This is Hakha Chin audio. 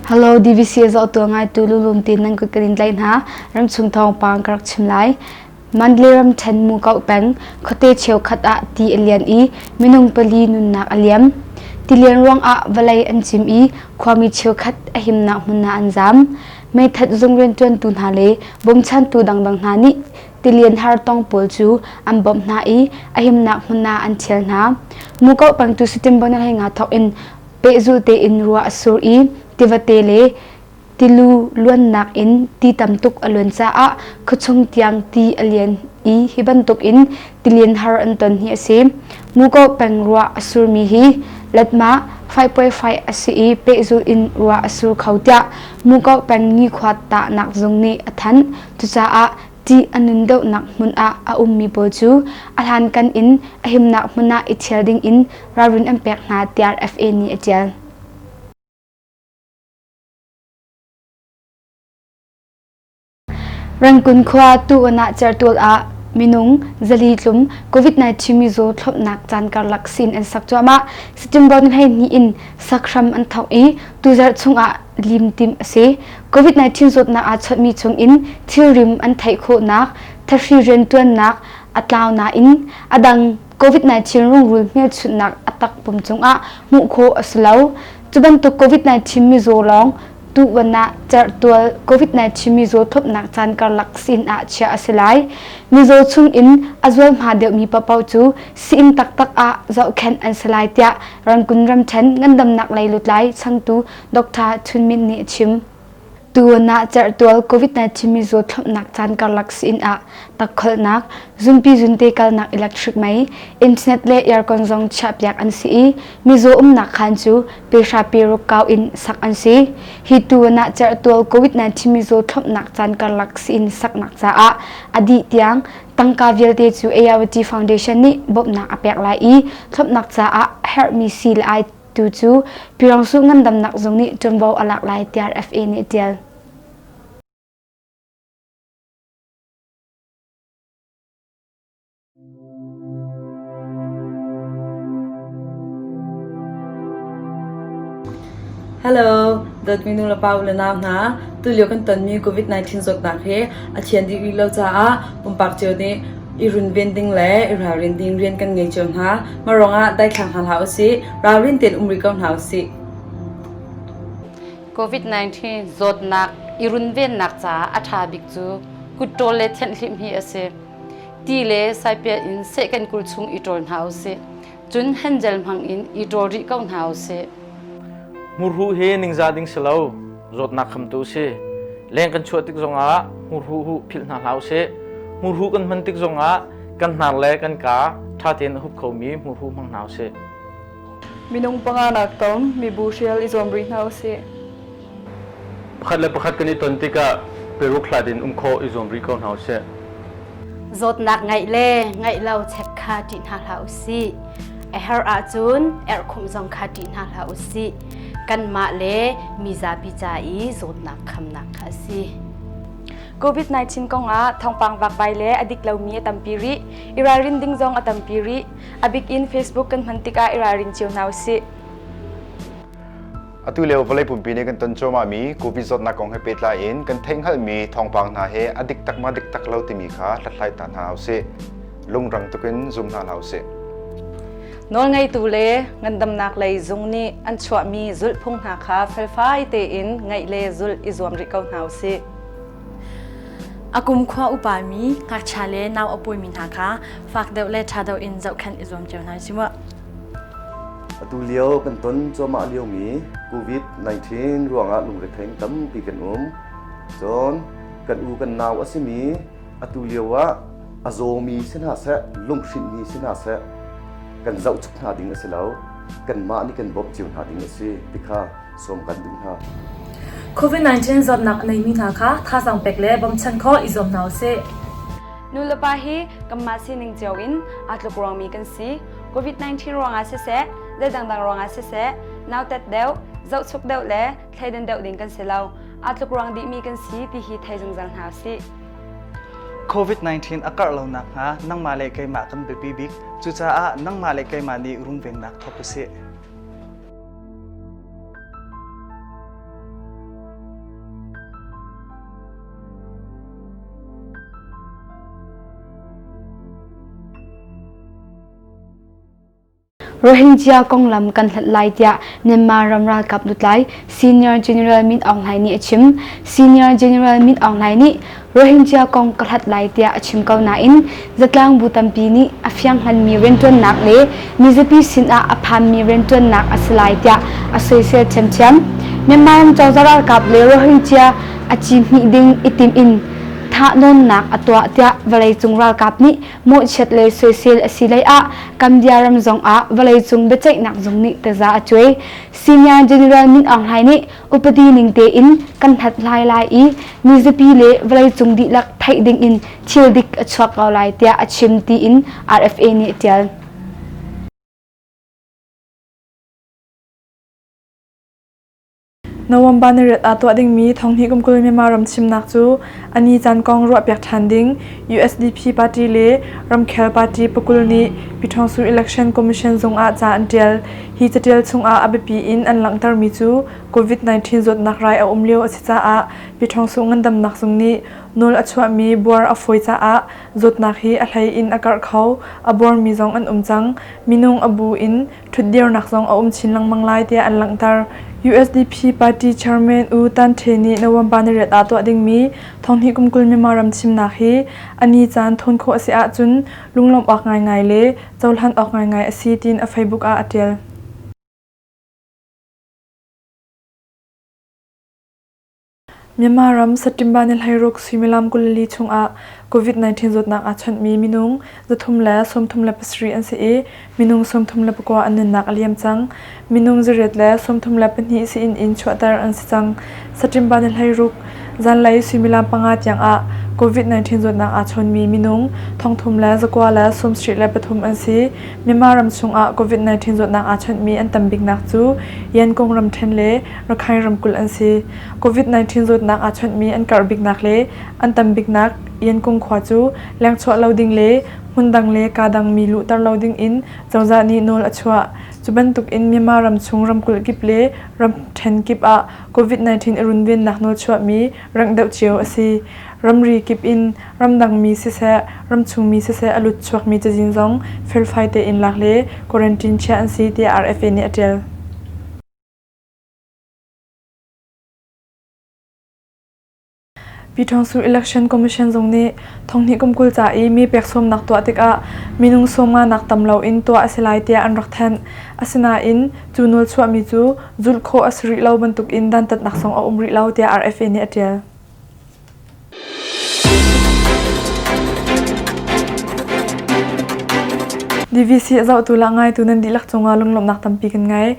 Hello DVC a zohtu a ngaitu lulum tin nan kut kan in tlaih hna. Ramchung thawngpang ka rak chim lai. Mandalay ramṭhen Mukoh peng khuate cheukhat ah ti a lian i minung pali nunnak a liam. Tilian ruangah vawlei an cim i khuami cheukhat a himnak hmun ah an zaam. Meithat zung rianṭuantu hna le bawmchantu dangdang hna nih tilian hartong pawl cu an bawmh hna i a himnak hmun ah an ṭhial hna. Mukoh pengtu September ni 15 thawk in pehzulh tein ruah a sur i tivate le Tilu luannak in ti tam tuk a luan caah khuachung tiang ti a lian i hi bantuk in tilian har an ton hi a si. Muko peng ruah a surmi hi letmah 5.5 a si i pehzulh in ruah a sur kho tiah Muko peng nikhua tahnak zung nih a thanh. Cucaah ṭih a nun deuhnak hmun ah a ummi pawl cu a hlankan in a himnak hmun ah i ṭhial ding in ralrin an pek hna tiah FA nih a ṭial. Rangkun khua tuan ah certual ah minung 400 tlum COVID-19 mizaw thlopnak caan karlak sin an sak cuahmah. September ni 12 in sak hram an thawk i tuzarh chungah lim timh a si. COVID-19 zawtnak aa chawnhmi chungin thilrim an theih khawhnak, thahri riantuannak a tlau nain a dang COVID-19 rungrul hmelchunhnak a takpum cungah hmuh khawh a si lo. Cu bantuk COVID-19 mizaw lawng tuan ah cerhtual COVID-19 mizaw thlopnak caan karlak sin ah chiah a si lai. Mizaw chung in a zualhma deuhmi paohpaoh cu sii-inn taktak ah zohkhenh an si lai tiah Rangoon ramṭhen ngandamnak lei lutlai changtu Dr. Thun Min nih a chim. Tuan ah cerhtual COVID-19 mizaw thlopnak caan karlak sii-inn ah takkholhnak, zunpi zunte kalnak electric mei, internet le aircon zong chiahpiak an si i mizaw umnak khaan cu pehra peruk kau in sak an si. Hi tuan ah cerhtual COVID-19 mizaw thlopnak caan karlak sii-inn saknak caah a dih tiang tangka vialte cu ART Foundation nih bawmhnak a pek lai i thlopnak caah herhmi sii le ai tu cu Pyirangsu ngandamnak zung nih ṭuanvo a lak lai tiah RFA nih a ṭial. Hello, dawtmi nu le pa u le nau hna, tulio kan tonmi COVID-19 zawtnak hi a thian dih rih lo caah pumpak cio nih i runven ding le i ralrin ding rian kan ngei cio hna. Mah ruangah daithlang hna hlah usih, ralrin tein um rih ko hna usih. COVID-19 zawtnak i runvennak caah a ṭha bik cu kutṭawl le thianhhlimh hi a si. Ti le saipiat in seh kan kul chung i ṭawl hna usih. Cun handgel hmang in i ṭawl rih ko hna usih. Hmurhuh hi ningzah ding si lo, zawtnak khamtu si. Leng kan chuah tik zongah hmurhuh huh philh hna hlah usih. Hmurhuh kan hman tik zongah kan hnar le kan kaa ṭha tein a hup khomi hmurhuh hmang hna usih. Minung panganak tom mibu hrial i zuam rih hna usih. Pakhat le pakhat kan i ton tikah peruk hlat in um khawh i zuam rih ko hna usih. Zawtnak ngeih le ngeih lo check kha ṭih hna hlah usih. A herh ahcun erhkhumh zong kha ṭih hna hlah usih. Kanmah le mi zapi ca i zawtnak khamnak kha a si. COVID-19 kongah thawngpang vakvai le a dik lomi a tampi rih. I ralrin ding zong a tampi rih. A bik in Facebook kan hman tikah i ralrin cio hna usih. Atu lio vawlei pumpi nih kan ton cuahmahmi COVID zawtnak kong he pehtlai in kan theihhngalhmi thawngpang hna he a dik tak ma dik tak lo timi kha hlathlai ta hna usih. Lungrang tukin zum hna hlah usih. Nawlngeitu le ngandamnak lei zung nih an chuahmi zulhphung hna kha felfai tein ngaih le zulh i zuam rih ko hna usih. A kumkhua upami ngakchia le nau a pawimi hna kha fak deuh le ṭha deuh in zohkhenh i zuam cio hna usih mu. Atu lio kan ton cuahmah liomi COVID-19 ruangah lungrethei tampi kan um. Cun kan u kan nau a simi atu lio ah a zawmi si hna seh, lunghrinhmi si hna seh, kan zohchuk hna ding a si lo. Kanmah nih kan bawmh cio hna ding a si ti kha sawm kan duh hna. COVID-19 zawtnak a neimi hna kha thazaang pek le bawmchan khawh i zuam hna usih. Nulepa hi kanmah sining cio in aa tluk ruangmi kan si. COVID-19 ruangah siseh, zei dangdang ruangah siseh, nautat deuh, zohchuk deuh le thleidan deuh ding kan si lo. Aa tluk ruang dihmi kan si ti hi thei zungzal hna usih. COVID-19 a karh lo nakhnga nangmah le keimah kan biapi bik. Cucaah nangmah le keimah nih runvennak thawk usih. Rohingya konglam kan hlat lai tiah Myanmar ram ralkap lutlai Senior General Min Aung Hlaing nih a chim. Senior General Min Aung Hlaing nih Rohingya kong ka hlat lai tiah a chim ko nain zatlang bu tampi nih a fianghlanmi rianṭuannak le mizapi sinah a phanmi rianṭuannak a si lai tiah a soisel ṭhiamṭhiam. Myanmar ram cozah ralkap le Rohingya a ci hmih ding i tim in thahnawnnak a tuah tiah vawleicung ralkap nih mawhchiat le soisel a si lei ah Gambia ram zong ah vawleicung biaceihnak zung nih taza a cuai. Senior General Min Aung Hlaing nih upadi ning tein kan hlathlai lai i mizapi le vawleicung dihlak theih ding in thil dik a chuak ko lai tiah a chim tiin RFA nih a ṭial. November ni riat ah tuah dingmi thonghnih kum 20 Myanmar ram thimnak cu a ni caan kong ruahpiak ṭhan ding USDP party le ramkhel party pakul nih Pyithawngsu Election Commission zung ah ca an ṭial. Hi caṭial chungah a biapi in an langhtermi cu COVID-19 zawtnak rai a um lio a si caah Pyithawngsu ngandamnak zung nih nawl a chuahmi buar a fawi caah zawtnak hi a hlei in a karh kho, a buarmi zong an um cang. Minung a bu in ṭhutdirnak zong a um chin lengmang lai tiah an langhter. USDP party chairman U Tan Htwe nih November ni riat ah tuah dingmi thonghnih kum 20 Myanmar ram thimnak hi a ni caan thawn khawh a si ahcun lunglawmh awk ngaingai le cohlan awk ngaingai a si tiin a Facebook ah a ṭial. Myanmar ram September ni 16 suimilam 24 chungah COVID-19 zawtnak aa chawnhmi minung 337 an si i minung 39 an nunnak a liam cang. Minung 832 sii-inn in chuahter an si cang. September ni 16 zanlei suimilam panga tiangah COVID-19 zawtnak aa chawnmi minung 3,973 an si. Myanmar ram chungah COVID-19 zawtnak aa chawnhmi an tam biknak cu Yangon ramṭhen le Rakhine ramkulh an si. COVID-19 zawtnak aa chawnhmi an karh biknak le an tam biknak Yangon khua cu lengchuah lo ding le hmundang le kaa dang mi luhter lo ding in cozah nih nawl a chuah. Cu bantuk in Myanmar ram chung ramkulh kip le ramṭhen kip ah COVID-19 i runvennak nawl chuahmi rengh deuh cio a si. Ramri kip in ramdang mi siseh, ramchung mi siseh a lut chuakmi cazin zong felfai tein lak le quarantine chiah an si tiah RFA nih a ṭial. Pyithawngsu Election Commission zung nih thonghnih kum 20 ca i mi pek sawmnak tuah tikah minung sawmnga nak tam loin tuah a si lai tiah an rak thanh. Asinain cu nawl chuahmi cu zulh khawh a si rih lo bantukin dantatnak zong a um rih lo tiah RFA nih a ṭial. DVC a zohtu le a ngaitu nan dihlak cungah lunglawmhnak tampi kan ngei.